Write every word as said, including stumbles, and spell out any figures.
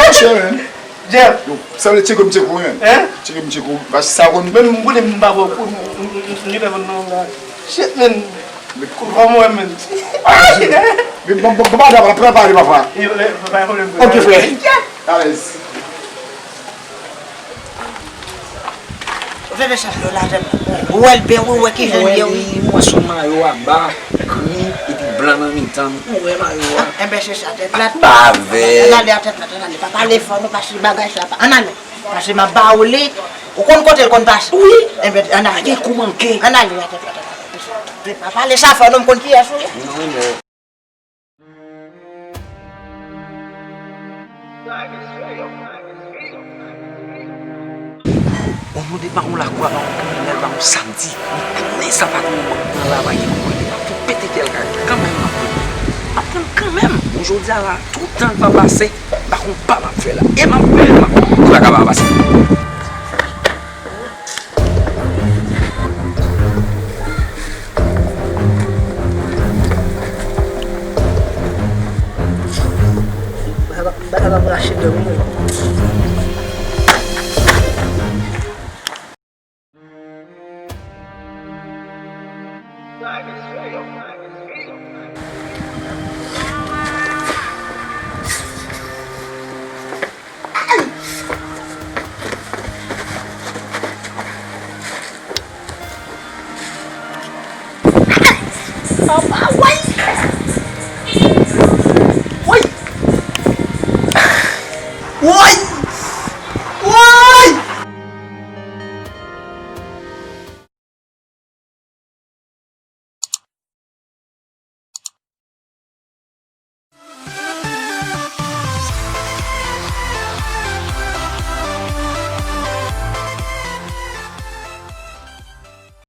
Monchè, men. Jeff. Yo, sa vle tcheke m tcheke w, men. Hein? Tcheke m tcheke w. Paske sa konn. Men m konnen m pa bon kou, m, m, m, m, m, m, shit, men. Kòman w wè, men? Men bon, bon, bon, bon, prepare, papa. Ok, frè. Alèz. Ou fè de chèf yo la tèt. Ou wè l byen, ou wè ki jan l ye, wi. Ou wè sou mayo a ba, gri, epi blan nan mitan. Ou wè mayo a. Enben, se sa, tèt la. Bavè. Ann ale a tèt la, ann ale. Pa pale fò, non, paske bagay sa pa. Ann ale. Paske m ap ba ou li. Ou konn kote l konn pase. Wi. Enben, ann ale. Gen kou manke. Ann ale a tèt la, tèt la. Pa pale sa fò, non, m konn kiyès ou ye. Non, non. Yon moun te ba yon lakou a ba yon kriminèl ba yon samdi. M konnen sa pa tro bon nan la pa gen moun kote m ap tou pete kè l kare kanmenm m ap pran l kanmenm. Bon, jodi a la, tout tan k va pase, m pa konn pa m ap fè la. E m ap fè, m ap, li pa ka pa pase. Bagay la ap rache dèyè mwen. Papa, why